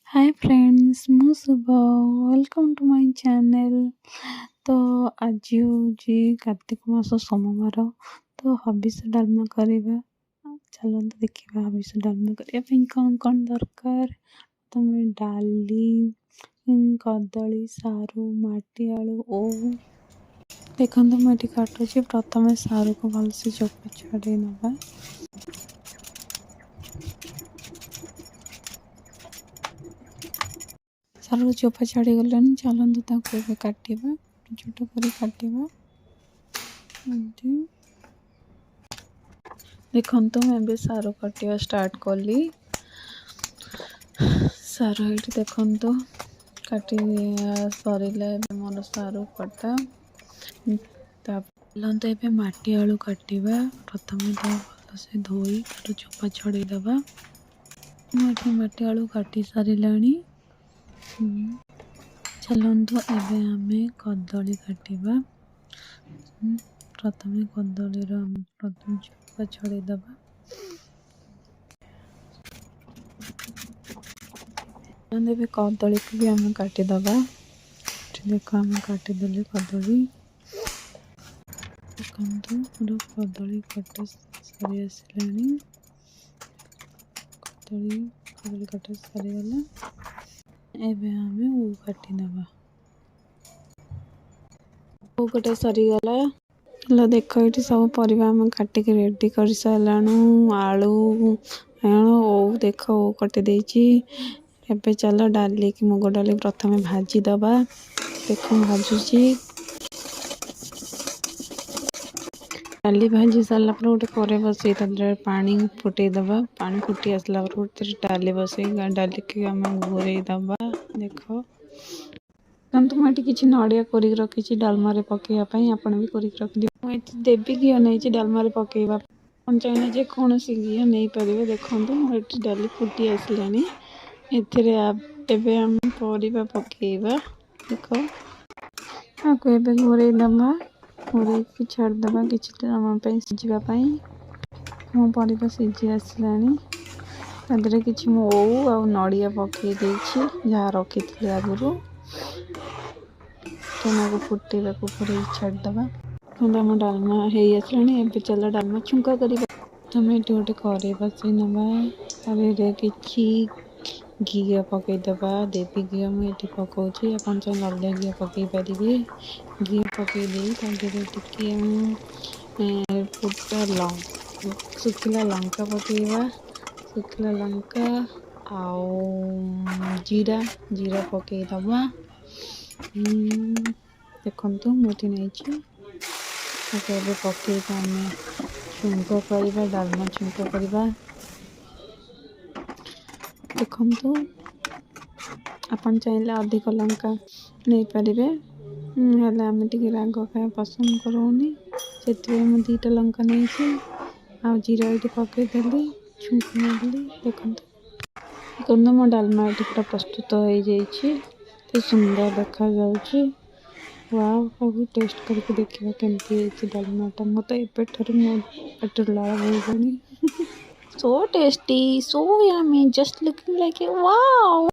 ହାଏ friends, ମୁଁ ଶୁଭ। Welcome to my channel. ତ ଆଜି ହେଉଛି କାର୍ତ୍ତିକ ମାସ ସୋମବାର, ତ ହବିଷ ଡାଲମା କରିବା। ଚାଲନ୍ତୁ ଦେଖିବା ହବିଷ ଡାଲମା କରିବା ପାଇଁ କ'ଣ କ'ଣ ଦରକାର। ପ୍ରଥମେ ଡାଲି, କଦଳୀ, ସାରୁ, ମାଟି ଆଳୁ, ଓଉ। ଦେଖନ୍ତୁ, ମୁଁ ଏଠି କାଟୁଛି। ପ୍ରଥମେ ସାରୁକୁ ଭଲସେ ଚୋପା ଛଡ଼େଇ ନେବା। ସାରୁ ଚୋପା ଛାଡ଼ିଗଲାଣି, ଚାଲନ୍ତୁ ତାକୁ ଏବେ କାଟିବା। ଛୋଟ କରି କାଟିବା ଏମିତି। ଦେଖନ୍ତୁ, ମୁଁ ଏବେ ସାରୁ କାଟିବା ଷ୍ଟାର୍ଟ କଲି। ସାରୁ ଏଇଠି ଦେଖନ୍ତୁ, କାଟି ସରିଲା ଏବେ ମୋର ସାରୁ କଟା। ଚାଲନ୍ତୁ ଏବେ ମାଟି ଆଳୁ କାଟିବା। ପ୍ରଥମେ ତାକୁ ଭଲସେ ଧୋଇ ତାର ଚୋପା ଛଡ଼େଇ ଦେବା। ମୁଁ ଏଠି ମାଟି ଆଳୁ କାଟି ସାରିଲାଣି। ଚାଲନ୍ତୁ ଏବେ ଆମେ କଦଳୀ କାଟିବା। ପ୍ରଥମେ କଦଳୀର ପ୍ରଥମେ ଚୋପା ଛଡ଼େଇ ଦେବା। ଏବେ କଦଳୀକୁ ବି ଆମେ କାଟିଦେବା। ଦେଖ, ଆମେ କାଟିଦେଲେ କଦଳୀ। ଦେଖନ୍ତୁ, ମୋର କଦଳୀ କଟା ସରି ଆସିଲାଣି। କଦଳୀ କଟା ସରିଗଲା। ଏବେ ଆମେ ଓଉ କାଟିଦେବା। ଓଉ କଟା ସରିଗଲା। ହେଲା, ଦେଖ, ଏଇଠି ସବୁ ପରିବା ଆମେ କାଟିକି ରେଡ଼ି କରିସାରିଲାଣୁ। ଆଳୁ, ଓଉ, ଦେଖ, ଓଉ କାଟି ଦେଇଛି। ଏବେ ଚାଲ ଡାଲିକି, ମୁଗ ଡାଲି ପ୍ରଥମେ ଭାଜିଦେବା। ଦେଖ, ମୁଁ ଭାଜୁଛି। ଡାଲି ଭାଜି ସାରିଲା ପରେ ଗୋଟେ କରେଇ ବସେଇ ତା ଦେହରେ ପାଣି ଫୁଟେଇ ଦେବା। ପାଣି ଫୁଟି ଆସିଲା ପରେ ଗୋଟେ ଡାଲି ବସେଇ ଡାଲିକି ଆମେ ଘୋରେଇ ଦେବା। ଦେଖ କିନ୍ତୁ, ମୁଁ ଏଠି କିଛି ନଡ଼ିଆ କୋରିକି ରଖିଛି ଡାଲମାରେ ପକାଇବା ପାଇଁ। ଆପଣ ବି କୋରିକି ରଖିଦିଅ। ମୁଁ ଏଠି ଦେବୀ ଘିଅ ନେଇଛି ଡାଲମାରେ ପକାଇବା। ଆପଣ ଚାହିଁଲେ ଯେକୌଣସି ଘିଅ ନେଇପାରିବେ। ଦେଖନ୍ତୁ, ମୋର ଏଠି ଡାଲି ଫୁଟି ଆସିଲାଣି। ଏଥିରେ ଏବେ ଆମେ ପରିବା ପକାଇବା। ଦେଖ, ଆକୁ ଏବେ ଘୋରେଇ ଦେବା। ଘୋରେଇକି ଛାଡ଼ିଦେବା କିଛି ସମୟ ପାଇଁ ସିଝିବା ପାଇଁ। ମୋ ପରିବା ସିଝି ଆସିଲାଣି। ତା ଦେହରେ କିଛି ମୁଁ ଓଉ ଆଉ ନଡ଼ିଆ ପକାଇ ଦେଇଛି, ଯାହା ରଖିଥିଲି ଆଗରୁ। ତେଣୁ ଫୁଟେଇବାକୁ ଘୋରେଇକି ଛାଡ଼ିଦେବା। କିନ୍ତୁ ଆମ ଡାଲମା ହେଇ ଆସିଲାଣି। ଏବେ ଚାଲ ଡାଲମା ଛୁଙ୍କ କରିବା। ପ୍ରଥମେ ଏଠି ଗୋଟେ କରେଇ ବସେଇ ନେବା। କରେଇରେ କିଛି ଘିଅ ପକାଇଦେବା। ଦେବୀ ଘିଅ ମୁଁ ଏଠି ପକାଉଛି, ଆପଣ ଚାହିଁଲେ ଅଲଗା ଘିଅ ପକାଇ ପାରିବେ। ଘିଅ ପକାଇ ଦେଇ ତା ଦେହରେ ଟିକେ ଫୁଟା ଶୁଖିଲା ଲଙ୍କା ପକାଇବା। ଶୁଖିଲା ଲଙ୍କା ଆଉ ଜିରା ପକାଇଦେବା। ଦେଖନ୍ତୁ, ମୁଁ ଏଠି ନେଇଛି। ତାକୁ ଏବେ ପକାଇକି ଆମେ ଛୁଙ୍କ କରିବା, ଡାଲମା ଛୁଙ୍କ କରିବା। ଦେଖନ୍ତୁ, ଆପଣ ଚାହିଁଲେ ଅଧିକ ଲଙ୍କା ନେଇପାରିବେ, ହେଲେ ଆମେ ଟିକେ ରାଗ ଖାଇବା ପସନ୍ଦ କରୁନି, ସେଥିପାଇଁ ମୁଁ 2ଟା ଲଙ୍କା ନେଇଛି। ଆଉ ଜିରା ଏଇଠି ପକାଇଦେଲି, ଛୁଙ୍କ ମାରିଲି। ଦେଖନ୍ତୁ ଦେଖନ୍ତୁ, ମୋ ଡାଲମା ଏଠି ପୁରା ପ୍ରସ୍ତୁତ ହେଇଯାଇଛି। ଏତେ ସୁନ୍ଦର ଦେଖାଯାଉଛି, ୱାଓ! ଆଉ ଟେଷ୍ଟ କରିକି ଦେଖିବା କେମିତି ହେଇଛି ଡାଲମାଟା। ମୁଁ ତ ଏବେଠାରୁ ମୋ ପାଟିରୁ ଲାଳ ବୋହିଲାଣି। So tasty, so yummy, just looking like a wow.